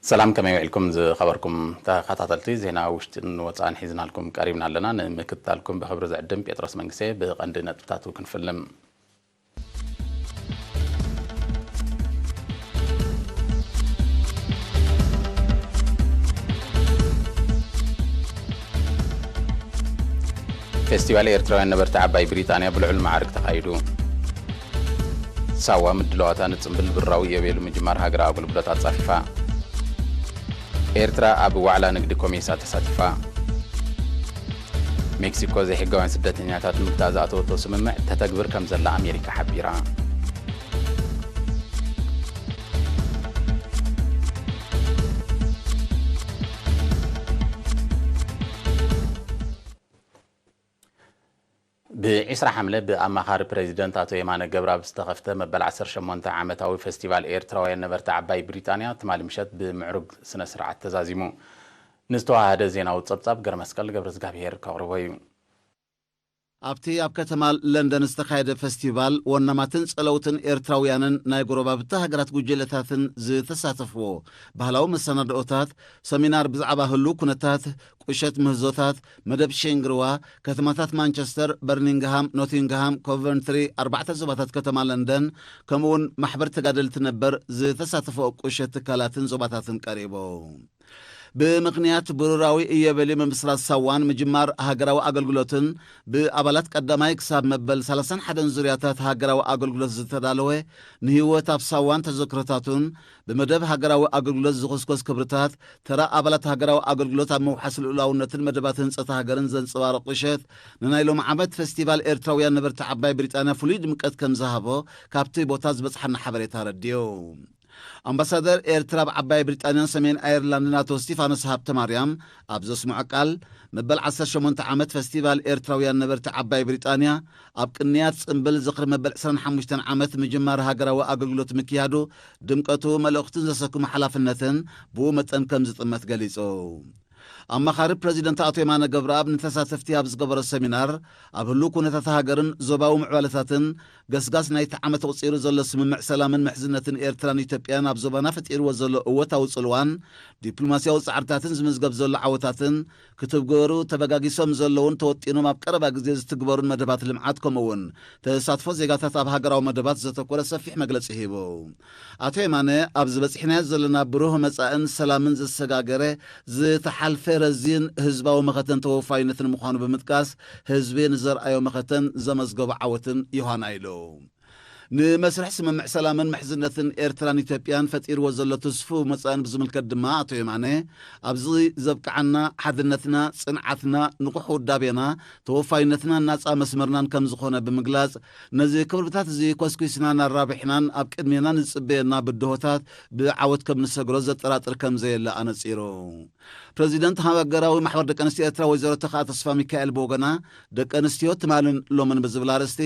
ሰላም፣ ከመይ ውዒልኩም ዝኸበርኩም ተኸታተልቲ? ዜና ውሽጥን ወጻእን ሒዝናልኩም ቀሪብና ኣለና። ንምክትታልኩም ብኽብሪ ዝዕድም ጴጥሮስ መንግስቴ። ብቐንዲ ነጥብታቱ ክንፍልም። ፌስቲቫል ኤርትራውያን ነበርቲ ዓባይ ብሪጣንያ ብልዑል ማዕርግ ተኻይዱ። ሳዋ ምድላዋታ ንጽምብል ብራዊ ኢዮቤሉ ምጅማር ሃገራዊ ኣገልግሎት ኣጻፊፋ። ኤርትራ ኣብ ዋዕላ ንግዲ ኮሜሳ ተሳቲፋ። ሜክሲኮ ዘይሕጋውያን ስደተኛታት ንምግታእ ዝኣተወቶ ስምምዕ ተተግብር ከም ዘላ ኣሜሪካ ሓቢራ። ብዒስራ ሓምለ ብኣማኻሪ ፕሬዚደንት ኣቶ የማነ ገብረኣብ ዝተኸፍተ መበል ዓሰርተ ሸሞንተ ዓመታዊ ፌስቲቫል ኤርትራውያን ነበርቲ ዓባይ ብሪጣንያ ትማሊ ምሸት ብምዕሩግ ስነ ስርዓት ተዛዚሙ። ንዝተዋሃደ ዜናዊ ጸብጻብ ገረመስቀል ገብረዝጋብሄር ከቕርቦ እዩ። ኣብቲ ኣብ ከተማ ለንደን ዝተኻየደ ፌስቲቫል ወናማትን ጸለውትን ኤርትራውያንን ናይ ጎረባብቲ ሃገራት ጉጅለታትን ዝተሳተፍዎ ባህላዊ መሰናድኦታት፣ ሰሚናር ብዛዕባ ህሉው ኩነታት፣ ቁሸት ምህዞታት፣ መደብ ሼንግርዋ፣ ከተማታት ማንቸስተር፣ በርሚንግሃም፣ ኖቲንግሃም፣ ኮቨንትሪ፣ ኣርባዕተ ዞባታት ከተማ ለንደን፣ ከምኡውን ማሕበር ተጋደልቲ ነበር ዝተሳተፈኦ ቁሸት ትካላትን ዞባታትን ቀሪቡ። ብምኽንያት ብሩራዊ ኢዮቤልዩ ምምስራት ሳዋን ምጅማር ሃገራዊ ኣገልግሎትን ብኣባላት ቀዳማይ ክሳብ መበል ሰላሳን ሓደን ዙርያታት ሃገራዊ ኣገልግሎት ዝተዳለወ ንህይወት ኣብ ሳዋን ተዘክሮታቱን ብመደብ ሃገራዊ ኣገልግሎት ዝኹስኮስ ክብርታት ተራ ኣባላት ሃገራዊ ኣገልግሎት ኣብ ምውሓስ ልኡላውነትን መደባት ህንጸት ሃገርን ዘንጸባርቕ ቁሸት ንናይ ሎም ዓመት ፌስቲቫል ኤርትራውያን ነበርቲ ዓባይ ብሪጣንያ ፍሉይ ድምቀት ከም ዝሃቦ ካብቲ ቦታ ዝበጽሓና ሓበሬታ ኣረዲኡ። ኣምባሳደር ኤርትራ ኣብ ዓባይ ብሪጣንያን ሰሜን ኣየርላንድን ኣቶ ስቲፋኖስ ሃብተ ማርያም ኣብ ዘስምዖ ቃል፣ መበል ዓሰርተ ሸሞንተ ዓመት ፈስቲቫል ኤርትራውያን ነበርቲ ዓባይ ብሪጣንያ ኣብ ቅንያት ጽምብል ዝኽሪ መበል ዕስራን ሓሙሽተን ዓመት ምጅማር ሃገራዊ ኣገልግሎት ምክያዱ ድምቀቱ፣ መልእኽቱን ዘሰክሞ ሓላፍነትን ብኡ መጠን ከም ዝጥመት ገሊጹ። ኣማኻሪ ፕረዚደንት ኣቶ የማነ ገብረኣብ ንተሳተፍቲ ኣብ ዝገበሮ ሰሚናር፣ ኣብ ህሉው ኩነታት ሃገርን ዞባዊ ምዕባለታትን ገስጋስ ናይቲ ዓመት ኣቑጺሩ ዘሎ ስምምዕ ሰላምን ምሕዝነትን ኤርትራን ኢትዮጵያን ኣብ ዞባና ፈጢርዎ ዘሎ እወታዊ ጽልዋን ዲፕሎማስያዊ ጻዕርታትን ዝምዝገብ ዘሎ ዓወታትን ክትግበሩ ተበጋጊሶም ዘለውን ተወጢኖም ኣብ ቀረባ ግዜ ዝትግበሩን መደባት ልምዓት ከምኡውን ተሳትፎ ዜጋታት ኣብ ሃገራዊ መደባት ዘተኮረ ሰፊሕ መግለጺ ሂቡ። ኣቶ የማነ ኣብዚ በጺሕናዮ ዘለና ብሩህ መጻእን ሰላምን ዘሰጋገረ ዝተሓልፈ ረዚን ህዝባዊ መኸተን ተወፋይነትን ምዃኑ ብምጥቃስ፣ ህዝቢ ንዘርኣዮ መኸተን ዘመዝገቦ ዓወትን ዮሃና ኢሉ። ንመስርሕ ስምምዕ ሰላምን ምሕዝነትን ኤርትራን ኢትዮጵያን ፈጢርዎ ዘሎ ትስፉው መጻእን ብዝምልከት ድማ ኣቶ የማነ፣ ኣብዚ ዘብቅዓና ሓድነትና፣ ጽንዓትና፣ ንቑሕ ውዳቤና፣ ተወፋይነትናን ናጻ መስመርናን ከም ዝኾነ ብምግላጽ፣ ነዚ ክብርታት እዚ ኮስኩስናን ኣራቢሕናን ኣብ ቅድሜና ንጽበየና ብድሆታት ብዓወት ከም ንሰግሮ ዘጠራጥር ከም ዘየለ ኣነጺሩ። ፕረዚደንት ሃገራዊ ማሕበር ደቂ ኣንስትዮ ኤርትራ ወይዘሮ ተኽኣ ተስፋ ሚካኤል ብወገና፣ ደቂ ኣንስትዮ ትማልን ሎምን ብዝብል ኣርእስቲ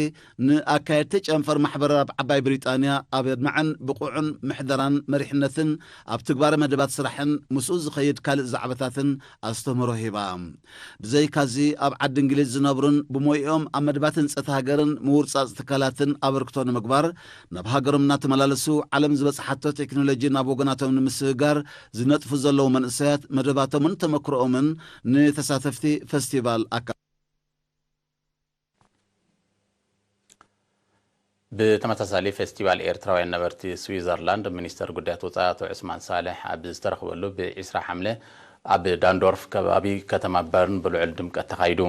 ንኣካየድቲ ጨንፈር ማሕበር ኣብ ዓባይ ብሪጣንያ ኣብ ኣድማዕን ብቑዕን ምሕደራን መሪሕነትን ኣብ ትግባረ መደባት ስራሕን ምስኡ ዝኸይድ ካልእ ዛዕባታትን ኣስተምህሮ ሂባ። ብዘይካዚ ኣብ ዓዲ እንግሊዝ ዝነብሩን ብሞይኦም ኣብ መደባት ህንጸት ሃገርን ምውርጻጽ ትካላትን ኣበርክቶ ንምግባር ናብ ሃገሮም እናተመላለሱ ዓለም ዝበጽሓቶ ቴክኖሎጂ ናብ ወገናቶም ንምስግጋር ዝነጥፉ ዘለዉ መንእሰያት መደባቶምን ተመክሮኦምን ንተሳተፍቲ ፈስቲቫል ኣካ ብተመሳሳሊ ፌስቲቫል ኤርትራውያን ነበርቲ ስዊዘርላንድ ሚኒስተር ጉዳያት ወጻኢ ኣቶ ዑስማን ሳልሕ ኣብ ዝተረኽበሉ ብዒስራ ሓምለ ኣብ ዳንዶርፍ ከባቢ ከተማ በርን ብልዑል ድምቀት ተኻይዱ።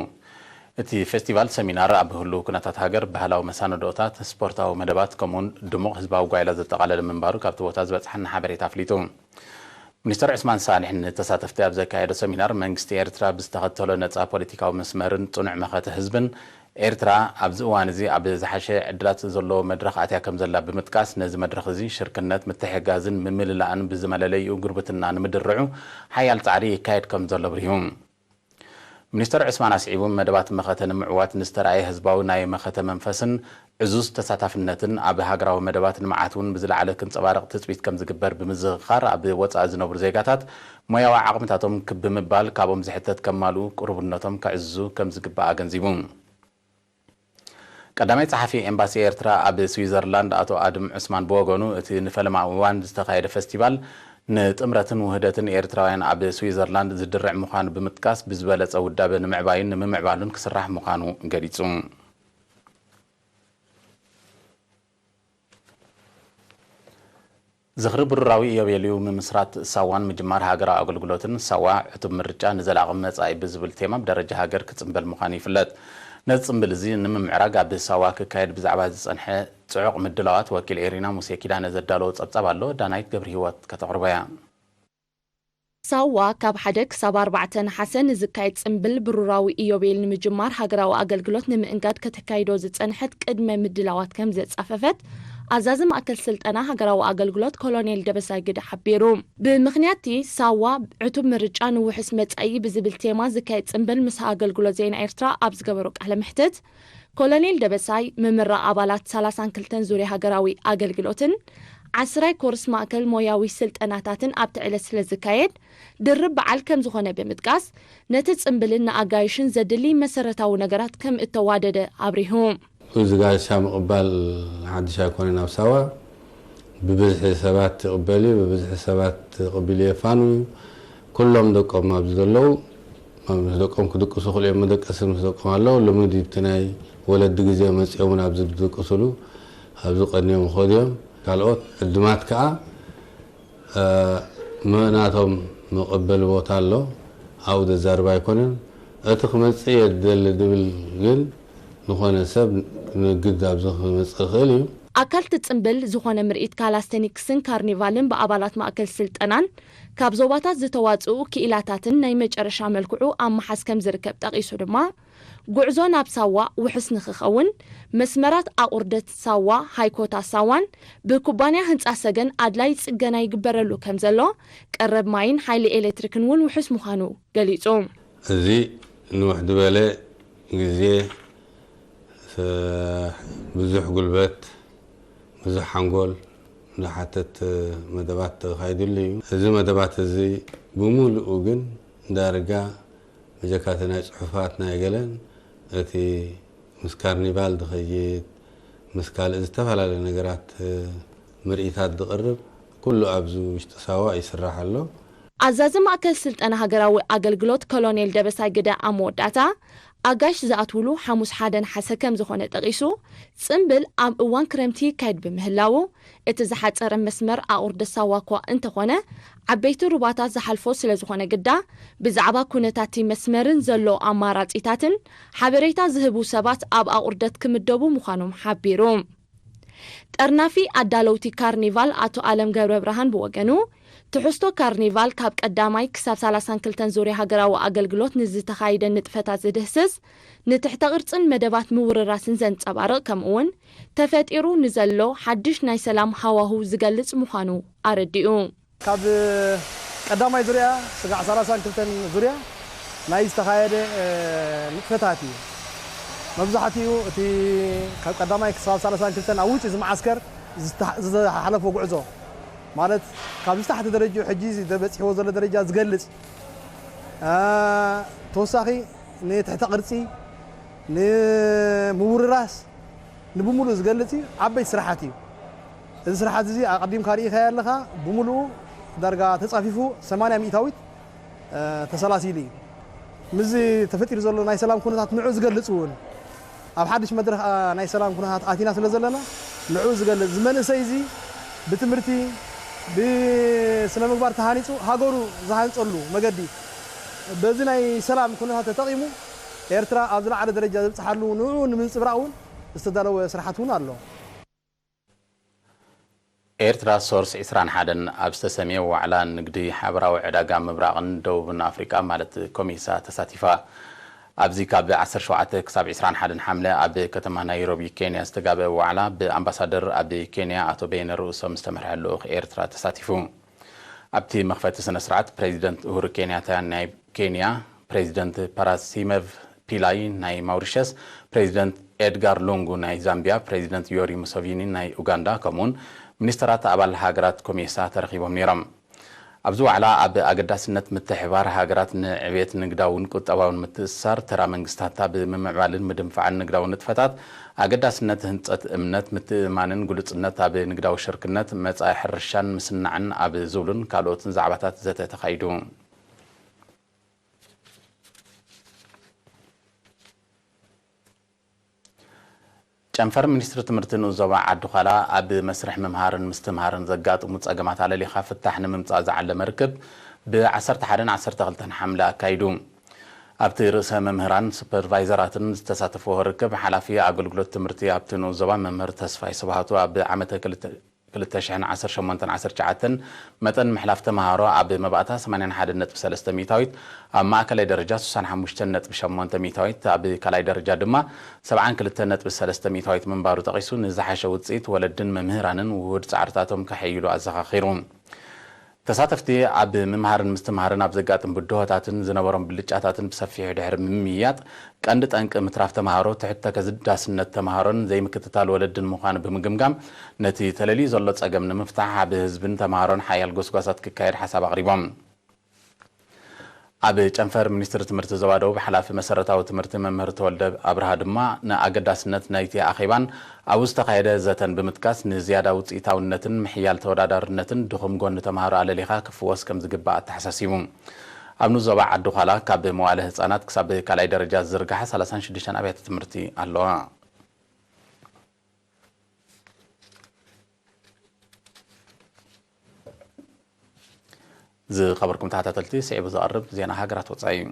እቲ ፌስቲቫል ሰሚናር ኣብ ህሉው ኩነታት ሃገር፣ ባህላዊ መሳነዶታት፣ ስፖርታዊ መደባት ከምኡውን ድሙቕ ህዝባዊ ጓይላ ዘጠቓለለ ምንባሩ ካብቲ ቦታ ዝበጽሓና ሓበሬታ ኣፍሊጡ። ሚኒስተር ዑስማን ሳልሕ ንተሳተፍቲ ኣብ ዘካየዶ ሰሚናር፣ መንግስቲ ኤርትራ ብዝተኸተሎ ነጻ ፖለቲካዊ መስመርን ጽኑዕ መኸተ ህዝብን ኤርትራ ኣብዚ እዋን እዚ ኣብ ዝሓሸ ዕድላት ዘለዎ መድረኽ ኣትያ ከም ዘላ ብምጥቃስ፣ ነዚ መድረኽ እዚ ሽርክነት፣ ምትሕግጋዝን ምምልላእን ብዝመለለይኡ ጉርብትና ንምድርዑ ሓያል ጻዕሪ ይካየድ ከም ዘሎ ኣብሪሁ። ሚኒስተር ዑስማን ኣስዒቡ፣ መደባት መኸተ ንምዕዋት ንዝተራእየ ህዝባዊ ናይ መኸተ መንፈስን ዕዙዝ ተሳታፍነትን ኣብ ሃገራዊ መደባት ልምዓት እውን ብዝለዓለ ክንጸባረቕ ትጽቢት ከም ዝግበር ብምዝኽኻር፣ ኣብ ወጻኢ ዝነብሩ ዜጋታት ሞያዊ ዓቕምታቶም ክብ ብምባል ካብኦም ዝሕተት ከማልኡ ቅሩብነቶም ከዕዝዙ ከም ዝግባእ ኣገንዚቡ። ቀዳማይ ጸሓፊ ኤምባሲ ኤርትራ ኣብ ስዊዘርላንድ ኣቶ ኣድም ዑስማን ብወገኑ፣ እቲ ንፈለማ እዋን ዝተኻየደ ፈስቲቫል ንጥምረትን ውህደትን ኤርትራውያን ኣብ ስዊዘርላንድ ዝድርዕ ምዃኑ ብምጥቃስ፣ ብዝበለጸ ውዳበ ንምዕባይን ንምምዕባሉን ክስራሕ ምዃኑ ገሊጹ። ዝኽሪ ብሩራዊ ኢዮቤልዩ ምምስራት ሳዋን ምጅማር ሃገራዊ ኣገልግሎትን፣ ሳዋ ዕቱብ ምርጫ ንዘላቒ መጻኢ ብዝብል ቴማ ብደረጃ ሃገር ክጽንበል ምዃኑ ይፍለጥ። ነዚ ጽንብል እዚ ንምምዕራግ ኣብ ሳዋ ክካየድ ብዛዕባ ዝጸንሐ ጽዑቕ ምድላዋት ወኪል ኤሪና ሙሴ ኪዳነ ዘዳለዎ ጸብጻብ ኣሎ፣ ዳናይት ገብረ ህይወት ከተቕርቦ እያ። ሳዋ ካብ ሓደ ክሳብ ኣርባዕተ ነሓሰ ንዝካየድ ጽንብል ብሩራዊ ኢዮቤል ንምጅማር ሃገራዊ ኣገልግሎት ንምእንጋድ ከተካይዶ ዝጸንሐት ቅድመ ምድላዋት ከም ዘጻፈፈት ኣዛዚ ማእከል ስልጠና ሃገራዊ ኣገልግሎት ኮሎኔል ደበሳይ ግደ ሓቢሩ። ብምኽንያትቲ ሳዋ ዕቱብ ምርጫ ንውሑስ መጻኢ ብዝብል ቴማ ዝካየድ ጽንብል ምስ ኣገልግሎት ዜና ኤርትራ ኣብ ዝገበሮ ቃለ መሕትት፣ ኮሎኔል ደበሳይ ምምራቕ ኣባላት ሰላሳን ክልተን ዙርያ ሃገራዊ ኣገልግሎትን ዓስራይ ኮርስ ማእከል ሞያዊ ስልጠናታትን ኣብቲ ዕለት ስለ ዝካየድ ድርብ በዓል ከም ዝኾነ ብምጥቃስ፣ ነቲ ጽምብልን ንኣጋይሽን ዘድሊ መሰረታዊ ነገራት ከም እተዋደደ ኣብሪሁ። እዚ ጋሻ ምቕባል ሓድሽ ኣይኮነን ኣብ ሳዋ። ብብዝሒ ሰባት ይቕበል እዩ፣ ብብዝሒ ሰባት ቅቢሉ የፋኑ እዩ። ኩሎም ደቆም ኣብዚ ዘለዉ፣ ምስ ደቆም ክድቅሱ ክልኦም መደቀሲ ምስ ደቆም ኣለዉ። ልሙድ እዩ፣ እቲ ናይ ወለዲ ግዜ መጺኦም እውን ኣብዚ ዝድቅሱሉ፣ ኣብዚ ቀንዮም ይኸዱ እዮም። ካልኦት ዕዱማት ከኣ፣ እ፣ ም-፣ ናቶም መቐበሊ ቦታ ኣሎ። ኣብኡ ዘዛርብ ኣይኮነን። እቲ ክመጽእ እየ ዝደሊ ዝብል ግን ዝኾነ ሰብ ንግድ ኣብዚ ክመጽእ ይኽእል እዩ። ኣካል እቲ ጽምብል ዝኾነ ምርኢት ካላስተኒክስን ካርኒቫልን ብኣባላት ማእከል ስልጠናን ካብ ዞባታት ዝተዋጽኡ ክኢላታትን ናይ መጨረሻ መልክዑ ኣብ ምሓዝ ከም ዝርከብ ጠቒሱ ድማ፣ ጉዕዞ ናብ ሳዋ ውሑስ ንኽኸውን መስመራት ኣቑርደት ሳዋ፣ ሃይኮታ ሳዋን ብኩባንያ ህንጻ ሰገን ኣድላይ ጽገና ይግበረሉ ከም ዘሎ፣ ቀረብ ማይን ሓይሊ ኤሌክትሪክን እውን ውሑስ ምዃኑ ገሊጹ። እዚ ንውሕ ዝበለ ግዜ፣ ስ-፣ ብዙሕ ጉልበት፣ ብዙሕ ሓንጎል ዝሓትት መደባት ተኻይድሉ እዩ። እዚ መደባት እዚ ብምሉኡ ግን ዳርጋ ብጀካ እቲ ናይ ጽሑፋት ናይ ገለን፣ እቲ ምስ ካርኒቫል ዝኸይድ፣ ምስ ካልእ ዝተፈላለዩ ነገራት፣ እ፣ ምርኢታት ዝቕርብ፣ ኩሉ ኣብዚ ውሽጢ ሳዋ ይስራሕ ኣሎ። ኣዛዚ ማእከል ስልጠና ሃገራዊ ኣገልግሎት ኮሎኔል ደበሳይ ግደ ኣብ መወዳእታ፣ ኣጋይሽ ዝኣትውሉ ሓሙስ ሓደ ነሓሰ ከም ዝኾነ ጠቒሱ፣ ጽምብል ኣብ እዋን ክረምቲ ይካየድ ብምህላዉ፣ እቲ ዝሓጸረ መስመር ኣቑርደት ሳዋ እኳ እንተኾነ፣ ዓበይቲ ሩባታት ዝሓልፎ ስለ ዝኾነ ግዳ፣ ብዛዕባ ኩነታትቲ መስመርን ዘሎ ኣማራጺታትን ሓበሬታ ዝህቡ ሰባት ኣብ ኣቑርደት ክምደቡ ምዃኖም ሓቢሩ። ጠርናፊ ኣዳለውቲ ካርኒቫል ኣቶ ኣለም ገብረብርሃን ብወገኑ፣ ትሕዝቶ ካርኒቫል ካብ ቀዳማይ ክሳብ ሰላሳን ክልተን ዙርያ ሃገራዊ ኣገልግሎት ንዝተኻየደ ንጥፈታት ዝድህስስ፣ ንትሕተ ቅርጽን መደባት ምውርራስን ዘንጸባርቕ፣ ከምኡውን ተፈጢሩ ንዘሎ ሓድሽ ናይ ሰላም ሃዋሁ ዝገልጽ ምዃኑ ኣረዲኡ። ካብ ቀዳማይ ዙርያ ስጋዕ ሰላሳን ክልተን ዙርያ ናይ ዝተኻየደ፣ እ፣ ንጥፈታት እዩ። መብዛሕትኡ እቲ ካብ ቀዳማይ ክሳብ ሰላሳን ክልተን ኣብ ውጭ እዚ መዓስከር ዝተ-፣ ዝሓለፎ ጉዕዞ ማለት ካብ ዝታሕቲ ደረጃ ሕጂ እዚ በጺሕዎ ዘሎ ደረጃ ዝገልጽ፣ እ፣ ተወሳኺ ንትሕተ ቅርጺ፣ ንምውርራስ፣ ንብምሉእ ዝገልጽ እዩ። ዓበይቲ ስራሓት እዩ። እዚ ስራሓት እዚ ኣቐዲምካ ርኢኻዮ ኣለኻ፣ ብምሉኡ ዳርጋ ተጻፊፉ ሰማንያ ሚእታዊት፣ እ፣ ተሰላሲሉ እዩ። ምስዚ ተፈጢሩ ዘሎ ናይ ሰላም ኩነታት ንዑ ዝገልጽ እውን፣ ኣብ ሓድሽ መድረኽ፣ ኣ፣ ናይ ሰላም ኩነታት ኣቲና ስለ ዘለና፣ ንዑ ዝገልጽ፣ እዚ መንእሰይ እዚ ብትምህርቲ፣ ብስነ ምግባር ተሃኒጹ ሃገሩ ዝሃንጸሉ መገዲ፣ በዚ ናይ ሰላም ኩነታት ተጠቒሙ ኤርትራ ኣብ ዝለዓለ ደረጃ ዘብጽሓሉ ንዑ ንምንጽብራቕ እውን ዝተዳለወ ስራሓት እውን ኣሎ። ኤርትራ ሶርስ ዕስራን ሓደን ኣብ ዝተሰምየ ዋዕላ ንግዲ ሓበራዊ ዕዳጋ ምብራቕን ደቡብን ኣፍሪቃ ማለት ኮሜሳ ተሳቲፋ። ኣብዚ ካብ ዓሰርተ ሸውዓተ ክሳብ ዕስራን ሓደን ሓምለ ኣብ ከተማ ናይሮቢ ኬንያ ዝተጋበአ ዋዕላ ብኣምባሳደር ኣብ ኬንያ ኣቶ በየነ ርኡሶም ዝተመርሐ ልኡኽ ኤርትራ ተሳቲፉ። ኣብቲ መኽፈቲ ስነ ስርዓት ፕሬዚደንት ኡሁሩ ኬንያታ ናይ ኬንያ፣ ፕሬዚደንት ፓራሲመቭ ፒላይ ናይ ማውሪሸስ፣ ፕሬዚደንት ኤድጋር ሉንጉ ናይ ዛምቢያ፣ ፕሬዚደንት ዮሪ ሙሰቪኒ ናይ ኡጋንዳ ከምኡውን ሚኒስተራት ኣባል ሃገራት ኮሜሳ ተረኺቦም ነይሮም። ኣብዚ ዋዕላ ኣብ ኣገዳስነት ምትሕባር ሃገራት ንዕቤት ንግዳውን ቁጠባውን ምትእስሳር፣ ተራ መንግስታት ኣብ ምምዕባልን ምድንፋዕን ንግዳዊ ንጥፈታት፣ ኣገዳስነት ህንጸት እምነት፣ ምትእምማንን ግሉጽነት ኣብ ንግዳዊ ሽርክነት፣ መጻኢ ሕርሻን ምስናዕን ኣብ ዝብሉን ካልኦትን ዛዕባታት ዘተ ተኻይዱ። ጨንፈር ሚኒስትሪ ትምህርቲ ንኡስ ዞባ ዓዲ ዃላ ኣብ መስርሕ ምምሃርን ምስትምሃርን ዘጋጥሙ ጸገማት ኣለሊኻ ፍታሕ ንምምጻእ ዝዓለመ ርክብ ብ ዓሰርተ ሓደን ዓሰርተ ክልተን ሓምለ ኣካይዱ። ኣብቲ ርእሰ መምህራን ሱፐርቫይዘራትን ዝተሳተፍዎ ርክብ፣ ሓላፊ ኣገልግሎት ትምህርቲ ኣብቲ ንኡስ ዞባ መምህር ተስፋይ ስብሃቱ፣ ኣብ ዓመተ ክልተ ክልተ ሽሕን ዓሰርተ ሸሞንተን ዓሰርተ ትሽዓተን መጠን ምሕላፍ ተምሃሮ ኣብ መባእታ ሰማንያን ሓደን ነጥቢ ሰለስተ ሚእታዊት፣ ኣብ ማእከላይ ደረጃ ስሳን ሓሙሽተን ነጥቢ ሸሞንተ ሚእታዊት፣ ኣብ ካልኣይ ደረጃ ድማ ሰብዓን ክልተን ነጥቢ ሰለስተ ሚእታዊት ምንባሩ ጠቒሱ፣ ንዝሓሸ ውጽኢት ወለድን መምህራንን ውሁድ ጻዕርታቶም ከሐይሉ ኣዘኻኺሩ። ተሳተፍቲ ኣብ ምምሃርን ምስትምሃርን ኣብ ዘጋጥም ብድሆታትን ዝነበሮም ብልጫታትን ብሰፊሑ ድሕሪ ምምይያጥ፣ ቀንዲ ጠንቂ ምትራፍ ተምሃሮ፣ ትሕት ተገዳስነት ተምሃሮን ዘይምክትታል ወለድን ምዃኑ ብምግምጋም፣ ነቲ ተለልዩ ዘሎ ጸገም ንምፍታሕ ኣብ ህዝብን ተምሃሮን ሓያል ጎስጓሳት ክካየድ ሓሳብ ኣቕሪቦም። ኣብ ጨንፈር ሚኒስትሪ ትምህርቲ ዞባ ደቡብ ሓላፊ መሰረታዊ ትምህርቲ መምህር ተወልደ ኣብርሃ ድማ ንኣገዳስነት ናይቲ ኣኼባን ኣብኡ ዝተኻየደ ዘተን ብምጥቃስ፣ ንዝያዳ ውጽኢታውነትን ምሕያል ተወዳዳርነትን ድኹም ጎኒ ተምሃሮ ኣለሊኻ ክፍወስ ከም ዝግባእ ኣተሓሳሲቡ። ኣብ ንኡስ ዞባ ዓዲ ዃላ ካብ መዋእለ ህጻናት ክሳብ ካልኣይ ደረጃ ዝዝርግሓ ሰላሳን ሽዱሽተን ኣብያተ ትምህርቲ ኣለዋ። ዝኸበርኩም ተኸታተልቲ፣ ስዒቡ ዝቐርብ ዜና ሃገራት ወጻኢ እዩ።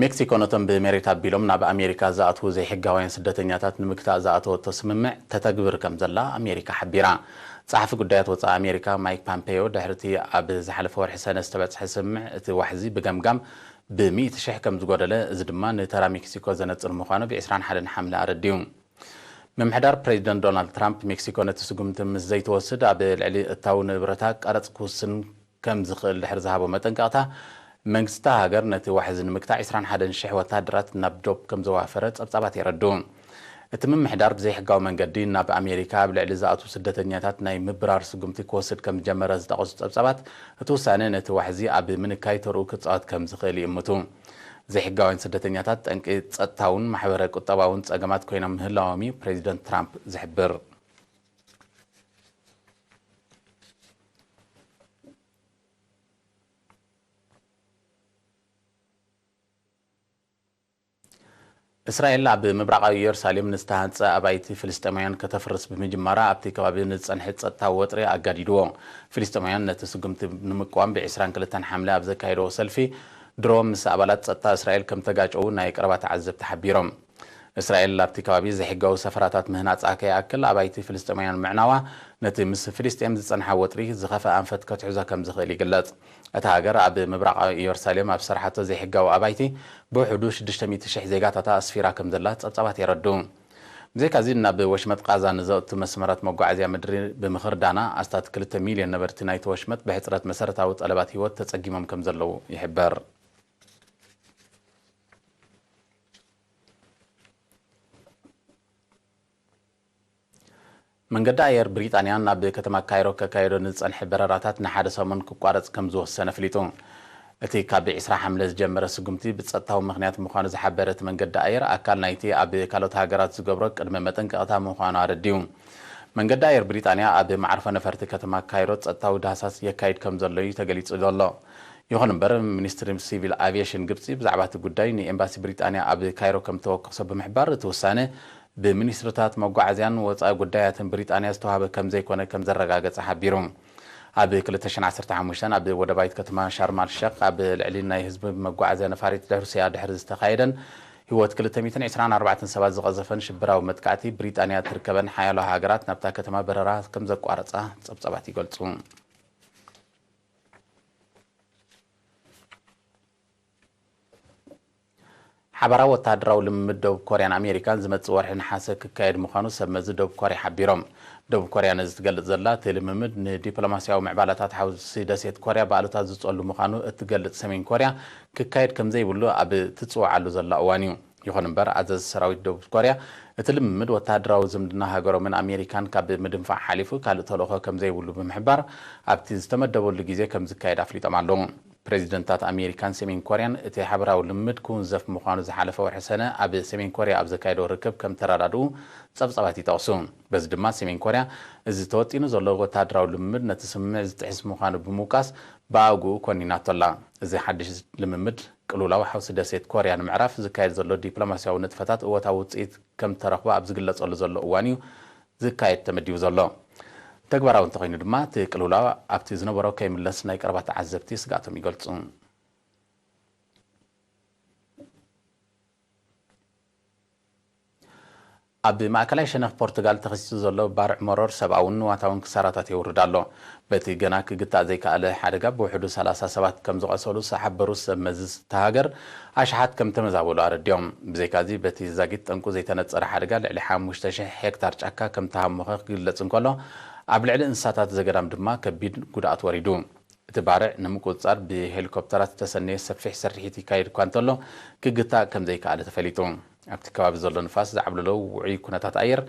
ሜክሲኮ ነቶም ብሜሪት ኣቢሎም ናብ ኣሜሪካ ዝኣትዉ ዘይሕጋውያን ስደተኛታት ንምግታእ ዝኣተወቶ ስምምዕ ተተግብር ከም ዘላ ኣሜሪካ ሓቢራ። ጸሓፊ ጉዳያት ወጻኢ ኣሜሪካ ማይክ ፓምፔዮ፣ ድሕሪቲ ኣብ ዝሓለፈ ወርሒ ሰነ ዝተበጽሐ ስምምዕ፣ እቲ ዋሕዚ ብገምጋም ብሚእቲ ሽሕ ከም ዝጎደለ፣ እዚ ድማ ንተራ ሜክሲኮ ዘነጽር ምዃኑ ብ ዕስራን ሓደን ሓምለ ኣረዲኡ። ምምሕዳር ፕሬዚደንት ዶናልድ ትራምፕ፣ ሜክሲኮ ነቲ ስጉምቲ ምስ ዘይትወስድ ኣብ ልዕሊ እታው ንብረታ ቀረጽ ክውስን ከም ዝኽእል ድሕሪ ዝሃቦ መጠንቀቕታ፣ መንግስቲ እታ ሃገር ነቲ ዋሕዚ ንምግታእ ዕስራን ሓደን ሽሕ ወተሃደራት ናብ ዶብ ከም ዘዋፈረ ጸብጻባት የረድኡ። እቲ ምምሕዳር ብዘይሕጋዊ መንገዲ ናብ ኣሜሪካ ኣብ ልዕሊ ዝኣትዉ ስደተኛታት ናይ ምብራር ስጉምቲ ክወስድ ከም ዝጀመረ ዝጠቐሱ ጸብጻባት፣ እቲ ውሳነ ነቲ ዋሕዚ ኣብ ምንካይ ተርኡ ክጻወት ከም ዝኽእል ይእምቱ። ዘይሕጋውያን ስደተኛታት ጠንቂ ጸጥታውን ማሕበረ ቁጠባውን ጸገማት ኮይኖም ምህላዎም እዩ ፕሬዚደንት ትራምፕ ዝሕብር። እስራኤል ኣብ ምብራቓዊ ኢየሩሳሌም ንዝተሃንጸ ኣባይቲ ፍልስጤማውያን ከተፍርስ ብምጅማራ፣ ኣብቲ ከባቢ ንዝጸንሐ ጸጥታዊ ወጥሪ ኣጋዲድዎ። ፍልስጤማውያን ነቲ ስጉምቲ ንምቅዋም ብ ዕስራን ክልተን ሓምለ ኣብ ዘካየድዎ ሰልፊ፣ ድሮ ምስ ኣባላት ጸጥታ እስራኤል ከም ተጋጨዉ ናይ ቀረባ ተዓዘብቲ ሓቢሮም። እስራኤል ኣብቲ ከባቢ ዘይሕጋዊ ሰፈራታት ምህናጻ ከይኣክል፣ ኣባይቲ ፍልስጤማውያን ምዕናዋ፣ ነቲ ምስ ፍልስጤም ዝጸንሓ ወጥሪ ዝኸፍአ ኣንፈት ከትሕዞ ከም ዝኽእል ይግለጽ። እታ ሃገር ኣብ ምብራቓዊ ኢየሩሳሌም ኣብ ዝሰርሓቶ ዘይሕጋዊ ኣባይቲ ብውሕዱ ሽዱሽተ ሚእቲ ሽሕ ዜጋታታ ኣስፊራ ከም ዘላ ጸብጻባት የረድኡ። ብዘይካዚ፣ ናብ ወሽመጥ ቃዛ ንዘእቱ መስመራት መጓዓዝያ ምድሪ ብምኽርዳና፣ ኣስታት ክልተ ሚልዮን ነበርቲ ናይቲ ወሽመጥ ብሕጽረት መሰረታዊ ጠለባት ህይወት ተጸጊሞም ከም ዘለዉ ይሕበር። መንገዲ ኣየር ብሪጣንያ ናብ ከተማ ካይሮ ከካየዶ ንዝጸንሐ በረራታት ንሓደ ሰሙን ክቋረጽ ከም ዝወሰነ ኣፍሊጡ። እቲ ካብ ዕስራ ሓምለ ዝጀመረ ስጉምቲ ብጸጥታዊ ምኽንያት ምዃኑ ዝሓበረ እቲ መንገዲ ኣየር፣ ኣካል ናይቲ ኣብ ካልኦት ሃገራት ዝገብሮ ቅድመ መጠንቀቕታ ምዃኑ ኣረዲኡ። መንገዲ ኣየር ብሪጣንያ ኣብ መዓርፎ ነፈርቲ ከተማ ካይሮ ጸጥታዊ ዳህሳስ የካይድ ከም ዘሎ እዩ ተገሊጹ ዘሎ። ይኹን እምበር፣ ሚኒስትሪ ሲቪል ኣቪየሽን ግብጺ ብዛዕባ እቲ ጉዳይ ንኤምባሲ ብሪጣንያ ኣብ ካይሮ ከም ተወከሶ ብምሕባር፣ እቲ ውሳነ ብሚኒስትርታት መጓዓዝያን ወጻኢ ጉዳያትን ብሪጣንያ ዝተዋህበ ከም ዘይኮነ ከም ዘረጋገጸ ሓቢሩ። ኣብ ክልተ ሽሕን ዓሰርተ ሓሙሽተን ኣብ ወደባዊት ከተማ ሻርም ኣል ሸኽ ኣብ ልዕሊ ናይ ህዝቢ መጓዓዝያ ነፋሪት ሩስያ ድሕሪ ዝተኻየደን ህይወት ክልተ ሚእትን ዕስራን ኣርባዕተን ሰባት ዝቐዘፈን ሽበራዊ መጥቃዕቲ፣ ብሪጣንያ እትርከበን ሓያሎ ሃገራት ናብታ ከተማ በረራ ከም ዘቋረጻ ጸብጻባት ይገልጹ። ሓባራዊ ወተሃደራዊ ልምምድ ደቡብ ኮርያን ኣሜሪካን ዝመጽእ ወርሒ ነሓሰ ክካየድ ምዃኑ ሰብ መዚ ደቡብ ኮርያ ሓቢሮም። ደቡብ ኮርያ ነዚ ትገልጽ ዘላ፣ እቲ ልምምድ ንዲፕሎማስያዊ ምዕባላታት ሓውሲ ደሴት ኮርያ ብኣሉታ ዝጸሉ ምዃኑ እትገልጽ ሰሜን ኮርያ፣ ክካየድ ከም ዘይብሉ ኣብ ትጽውዓሉ ዘላ እዋን እዩ። ይኹን እምበር፣ ኣዘዚ ሰራዊት ደቡብ ኮርያ፣ እቲ ልምምድ ወተሃደራዊ ዝምድና ሃገሮምን ኣሜሪካን ካብ ምድንፋዕ ሓሊፉ ካልእ ተልእኾ ከም ዘይብሉ ብምሕባር፣ ኣብቲ ዝተመደበሉ ግዜ ከም ዝካየድ ኣፍሊጦም ኣለዉ። ፕሬዚደንታት ኣሜሪካን ሰሜን ኮርያን እቲ ሓበራዊ ልምምድ ክውንዘፍ ምዃኑ ዝሓለፈ ወርሒ ሰነ ኣብ ሰሜን ኮርያ ኣብ ዘካየዶ ርክብ ከም ተረዳድኡ ጸብጻባት ይጠቕሱ። በዚ ድማ ሰሜን ኮርያ፣ እዚ ተወጢኑ ዘሎ ወተሃደራዊ ልምምድ ነቲ ስምምዕ ዝጥሕስ ምዃኑ ብምውቃስ፣ ብኣግኡ ኮኒናቶ ኣላ። እዚ ሓድሽ ልምምድ ቅልውላው ሓውሲ ደሴት ኮርያ ንምዕራፍ ዝካየድ ዘሎ ዲፕሎማስያዊ ንጥፈታት እወታዊ ውጽኢት ከም ተረኽቦ ኣብ ዝግለጸሉ ዘሎ እዋን እዩ ዝካየድ ተመዲቡ ዘሎ። ተግባራዊ እንተኾይኑ ድማ፣ እቲ ቅልውላው ኣብቲ ዝነበሮ ከይምለስ ናይ ቀረባ ተዓዘብቲ ስግኣቶም ይገልጹ። ኣብ ማእከላይ ሸነኽ ፖርቱጋል ተኸሲቱ ዘሎ ባርዕ መሮር ሰብኣውን ንዋታውን ክሳራታት የውርድ ኣሎ። በቲ ገና ክግታእ ዘይከኣለ ሓደጋ ብውሕዱ ሰላሳ ሰባት ከም ዝቐሰሉ ዝሓበሩ ሰብ መዚ እታ ሃገር፣ ኣሽሓት ከም ተመዛበሉ ኣረዲኦም። ብዘይካዚ፣ በቲ ዛጊት ጠንቁ ዘይተነጸረ ሓደጋ ልዕሊ ሓሙሽተ ሽሕ ሄክታር ጫካ ከም ተሃሞኸ ክግለጽ እንከሎ፣ ኣብ ልዕሊ እንስሳታት ዘገዳም ድማ ከቢድ ጉድኣት ወሪዱ። እቲ ባርዕ ንምቁጽጻር ብሄሊኮፕተራት ዝተሰነየ ሰፊሕ ስርሒት ይካየድ እኳ እንተሎ፣ ክግታእ ከም ዘይከኣለ ተፈሊጡ። ኣብቲ ከባቢ ዘሎ ንፋስ ዝዓብለሎ ውዑይ ኩነታት ኣየር፣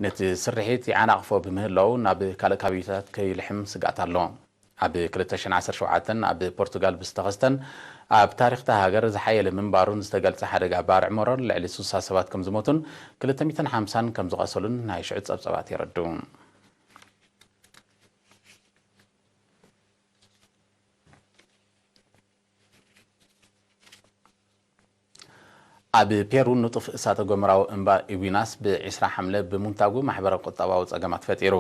ነቲ ስርሒት ይዓናቕፎ ብምህላዉ፣ ናብ ካልእ ከባቢታት ከይልሕም ስግኣት ኣሎ። ኣብ ክልተ ሽሕን ዓሰርተ ሸውዓተን ኣብ ፖርቱጋል ብዝተኸስተን ኣብ ታሪኽ እታ ሃገር ዝሓየለ ምንባሩን ዝተገልጸ ሓደጋ ባርዕ መሮር፣ ልዕሊ ስሳ ሰባት ከም ዝሞቱን ክልተ ሚእትን ሓምሳን ከም ዝቐሰሉን ናይ ሽዑ ጸብጸባት የረድኡ። ኣብ ፔሩ፣ ንጡፍ እሳተ ጎመራዊ እምባ ኢዊናስ ብ ዒስራ ሓምለ ብሙንታጉ ማሕበረ ቁጠባዊ ጸገማት ፈጢሩ።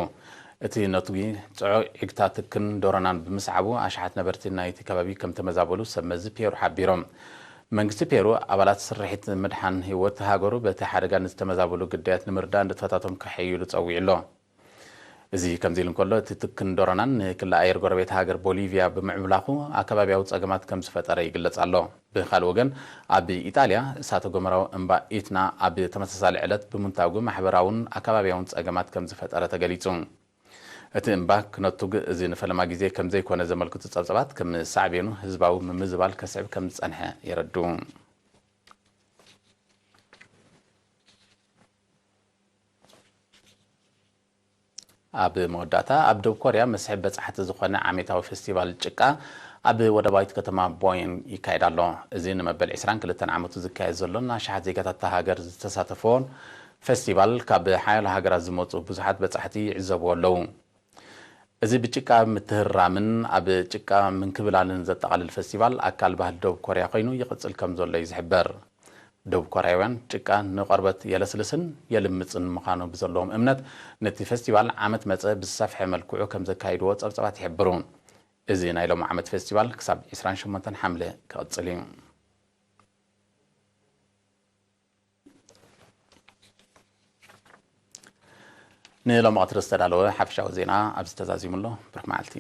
እቲ ነትጒ፣ ጽዑቕ ዒግታ ትክን ዶረናን ብምስዓቡ፣ ኣሽሓት ነበርቲ ናይቲ ከባቢ ከም ተመዛበሉ ሰብ መዚ ፔሩ ሓቢሮም። መንግስቲ ፔሩ፣ ኣባላት ስርሒት ምድሓን ህይወት ሃገሩ በቲ ሓደጋ ንዝተመዛበሉ ግዳያት ንምርዳእ ንጥፈታቶም ከሐይሉ ጸዊዑ ኣሎ። እዚ ከምዚ ኢሉ እንከሎ፣ እቲ ትክን ዶረናን ንክሊ ኣየር ጎረቤት ሃገር ቦሊቪያ ብምዕብላኹ፣ ኣከባቢያዊ ጸገማት ከም ዝፈጠረ ይግለጽ ኣሎ። ብኻልእ ወገን፣ ኣብ ኢጣልያ፣ እሳተ ጎመራዊ እምባ ኢትና ኣብ ተመሳሳሊ ዕለት ብምንታጉ፣ ማሕበራውን ኣከባቢያውን ጸገማት ከም ዝፈጠረ ተገሊጹ። እቲ እምባ ክነቱግ እዚ ንፈለማ ግዜ ከም ዘይኮነ ዘመልክቱ ጸብጸባት፣ ከም ሳዕቤኑ ህዝባዊ ምምዝባል ከስዕብ ከም ዝጸንሐ የረድኡ። ኣብ መወዳእታ፣ ኣብ ደቡብ ኮርያ መስሕብ በጻሕቲ ዝኾነ ዓመታዊ ፌስቲቫል ጭቃ ኣብ ወደባዊት ከተማ ቦየን ይካየድ ኣሎ። እዚ ንመበል ዒስራን ክልተን ዓመቱ ዝካየድ ዘሎን ኣሽሓት ዜጋታት እታ ሃገር ዝተሳተፍዎን ፌስቲቫል፣ ካብ ሓያሎ ሃገራት ዝመጹ ብዙሓት በጻሕቲ ይዕዘብዎ ኣለዉ። እዚ ብጭቃ ምትህራምን ኣብ ጭቃ ምንክብላልን ዘጠቓልል ፌስቲቫል፣ ኣካል ባህሊ ደቡብ ኮርያ ኮይኑ ይቕጽል ከም ዘሎ እዩ ዝሕበር። ደቡብ ኮርያውያን፣ ጭቃ ንቆርበት የለስልስን የልምጽን ምዃኑ ብዘለዎም እምነት፣ ነቲ ፌስቲቫል ዓመት መጸ ብዝሰፍሐ መልክዑ ከም ዘካይድዎ ጸብጻባት ይሕብሩ። እዚ ናይ ሎሚ ዓመት ፌስቲቫል ክሳብ ዒስራን ሸሞንተን ሓምለ ክቕጽል እዩ። ንሎሚ ቀትሪ ዝተዳለወ ሓፈሻዊ ዜና ኣብዚ ተዛዚሙ ኣሎ። ብሩኽ መዓልቲ።